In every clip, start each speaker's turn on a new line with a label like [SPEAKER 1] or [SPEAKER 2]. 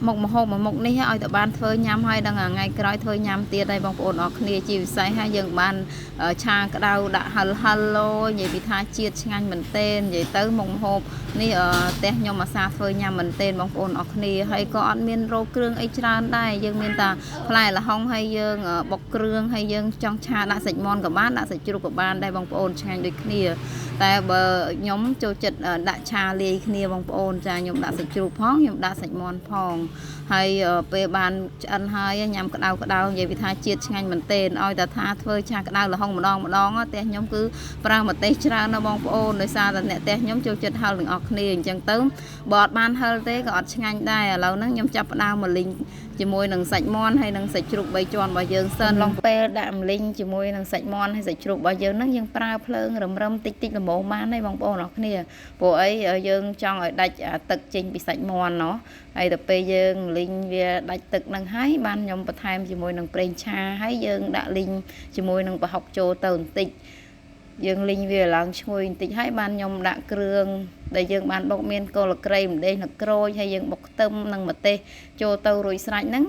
[SPEAKER 1] មុខម្ហូបមួយមុខនេះឲ្យតែបានធ្វើញ៉ាំហើយដល់ថ្ងៃក្រោយធ្វើញ៉ាំទៀតហើយបងប្អូនអរគ្នាជាពិសេសហើយយើងបានឆាក្តៅដាក់ហិលហិលឡូនិយាយពីថាជាតិឆ្ងាញ់មែនទែននិយាយទៅមុខម្ហូបនេះផ្ទះខ្ញុំអាសាធ្វើញ៉ាំមែនទែនបងប្អូនអរគ្នាហើយក៏អត់មានរោគគ្រឿងអីច្រើនដែរយើងមានតែផ្លែល្ហុងហើយយើងបុកគ្រឿងហើយយើងចង់ឆាដាក់សាច់មាន់ក៏បានដាក់សាច់ជ្រូកក៏បានដែរបងប្អូនឆ្ងាញ់ដូចគ្នាតែបើខ្ញុំចូលចិត្តដាក់ឆាលាយគ្នាបងប្អូនចាខ្ញុំដាក់សាច់ជ្រូកផងខ្ញុំដាក់សាច់មាន់ផងហើយពេលបានឆ្អិនហើយញ៉ាំក្តៅក្តៅនិយាយពីថាជាតិឆ្ងាញ់មែនទែនឲ្យតែថាធ្វើឆាក្តៅល្ហុងម្ដងម្ដងផ្ទះខ្ញុំគឺប្រើម្ទេសច្រើនណាស់បងប្អូនដោយសារតែអ្នកផ្ទះខ្ញុំចូលចិត្តហឹរទាំងអស់គ្នាអញ្ចឹងទៅបើអត់បានហឹរទេក៏អត់ឆ្ងាញ់ដែរឥឡូវហ្នឹងខ្ញុំចាប់ផ្ដើមមកលីងជាមួយនឹងសាច់មាន់ហើយនឹងសាច់ជ្រូក3ជាន់របស់យើងសិនឡងពេលដាក់ម្លិញជាមួយនឹងសាច់មាន់ហើយសាច់ជ្រូករបស់យើងហ្នឹងយើងប្រើភ្លើងរឹមរឹមតិចតិចល្មមបានហើយបងប្អូនអរគ្នាព្រោះអីយើងចង់ឲ្យដាច់ទឹកចេញពីសាច់មាន់ណោះហើយដល់ពេលយើងលីងវាដាច់ទឹកនឹងហើយបានខ្ញុំបន្ថែមជាមួយនឹងប្រេងឆាហើយយើងដាក់លីងជាមួយនឹងប្រហុកចូលទៅបន្តិចយើងលីងវាឡើងឈ្ងុយបន្តិចហើយបានខ្ញុំដាក់គ្រឿងដែលយើងបានបុកមានគល់ក្រៃម្ទេសនិងក្រូចហើយយើងបុកខ្ទឹមនិងម្ទេសចូលទៅរួចស្រេចហ្នឹង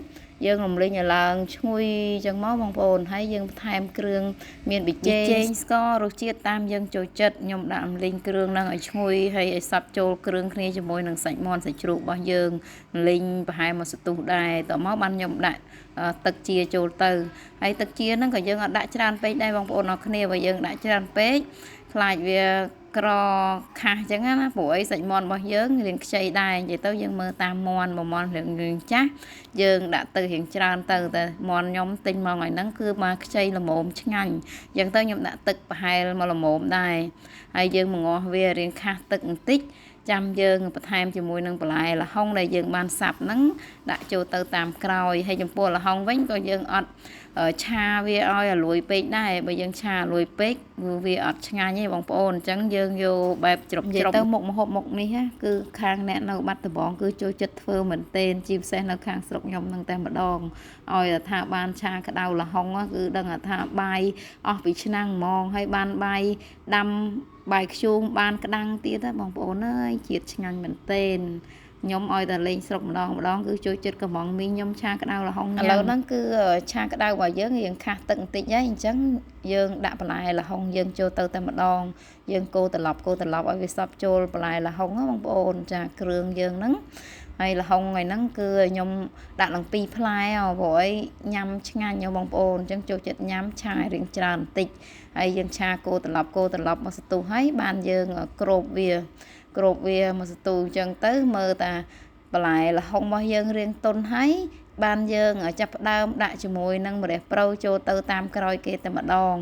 [SPEAKER 1] យើងរំលីងឲ្យឡើងឈ្ងុយចឹងមកបងប្អូនហើយយើងបន្ថែមគ្រឿងមានប៊ីចេងស្កររសជាតិតាមយើងចូលចិត្តខ្ញុំដាក់រំលីងគ្រឿងហ្នឹងឲ្យឈ្ងុយហើយឲ្យសព្វចូលគ្រឿងគ្នាជាមួយនឹងសាច់មាន់សាច់ជ្រូករបស់យើងរំលីងប្រហែលមួយសន្ទុះដែរតមកបានខ្ញុំដាក់ទឹកជាចូលទៅហើយទឹកជាហ្នឹងក៏យើងអត់ដាក់ច្រើនពេកដែរបងប្អូនអរគ្នាបើយើងដាក់ច្រើនពេកខ្លាចវាក្រខាសអញ្ចឹងណាព្រោះអីសាច់មាន់របស់យើងរៀងខ្ចីដែរនិយាយទៅយើងមើលតាមមាន់បើមាន់រៀងចាស់យើងដាក់ទៅរៀងច្រើនទៅតែមាន់ខ្ញុំទិញមកថ្ងៃហ្នឹងគឺមកខ្ចីល្មមឆ្ងាញ់អញ្ចឹងទៅខ្ញុំដាក់ទឹកប្រហែលមកល្មមដែរហើយយើងមងាស់វារៀងខាសទឹកបន្តិចចាំយើងបន្ថែមជាមួយនឹងបន្លែល្ហុងដែលយើងបានសាប់ហ្នឹងដាក់ចូលទៅតាមក្រោយហើយចំពោះល្ហុងវិញក៏យើងអត់ឆាវាឲ្យអាលួយពេកដែរបើយើងឆាអាលួយពេកវាអត់ឆ្ងាញ់ទេបងប្អូនអញ្ចឹងយើងយកបែបជ្រុបជ្រុបទៅមុខម្ហូបមុខនេះគឺខាងអ្នកនៅបាត់ដំបងគឺចូលចិត្តធ្វើមែនទែនជាពិសេសនៅខាងស្រុកខ្ញុំនឹងតែម្ដងឲ្យថាបានឆាក្តៅល្ហុងគឺដឹងថាបាយអស់ពីឆ្នាំងហ្មងហើយបានបាយដាំបាយខ្ជូងបានក្តាំងទៀតណាបងប្អូនអើយជាតិឆ្ងាញ់មែនទែនខ្ញុំឲ្យតែលេងស្រុកម្ដងម្ដងគឺចូលចិត្តកំងមីខ្ញុំឆាក្តៅល្ហុងញ៉ាំឥឡូវហ្នឹងគឺឆាក្តៅរបស់យើងរៀងខាស់ទឹកបន្តិចហើយអញ្ចឹងយើងដាក់បន្លែល្ហុងយើងចូលទៅតែម្ដងយើងកូរត្រឡប់កូរត្រឡប់ឲ្យវាសព្វចូលបន្លែល្ហុងណាបងប្អូនចាគ្រឿងយើងហ្នឹងហើយល្ហុងថ្ងៃហ្នឹងគឺខ្ញុំដាក់ឡើង2ផ្លែព្រោះអីញ៉ាំឆ្ងាញ់បងប្អូនអញ្ចឹងចូលចិត្តញ៉ាំឆារៀងច្រើនបន្តិចហើយយើងឆាកូរត្រឡប់កូរត្រឡប់មកសន្ទុះហើយបានយើងគ្របវាគ្របវាមកសន្ទុះអញ្ចឹងទៅមើលតាបន្លែល្ហុងរបស់យើងរៀងទន់ហើយបានយើងចាប់ផ្ដើមដាក់ជាមួយនឹងម្រះព្រៅចូលទៅតាមក្រោយគេតែម្ដង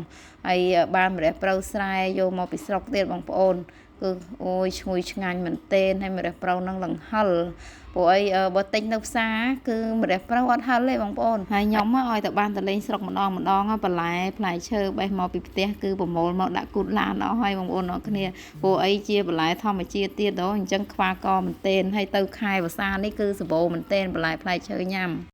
[SPEAKER 1] ហើយបានម្រះព្រៅស្រែយកមកពីស្រុកទៀតបងប្អូនគឺអូយឈ្ងុយឆ្ងាញ់មែនទែនហើយម្រះព្រៅនឹងលង្ហិលព្រោះអីបើទិញនៅផ្សារគឺម្រះព្រៅអត់ហិលទេបងប្អូនហើយខ្ញុំឲ្យតែបានទៅលេងស្រុកម្ដងម្ដងបន្លែផ្លែឈើបេះមកពីផ្ទះគឺប្រមូលមកដាក់គូតឡានអស់ហើយបងប្អូនអរគ្នាព្រោះអីជាបន្លែធម្មជាតិទៀតដល់អញ្ចឹងខ្វះកមែនទែនហើយទៅខែវស្សានេះគឺសម្បូរមែនទែនបន្លែផ្លែឈើញ៉ាំ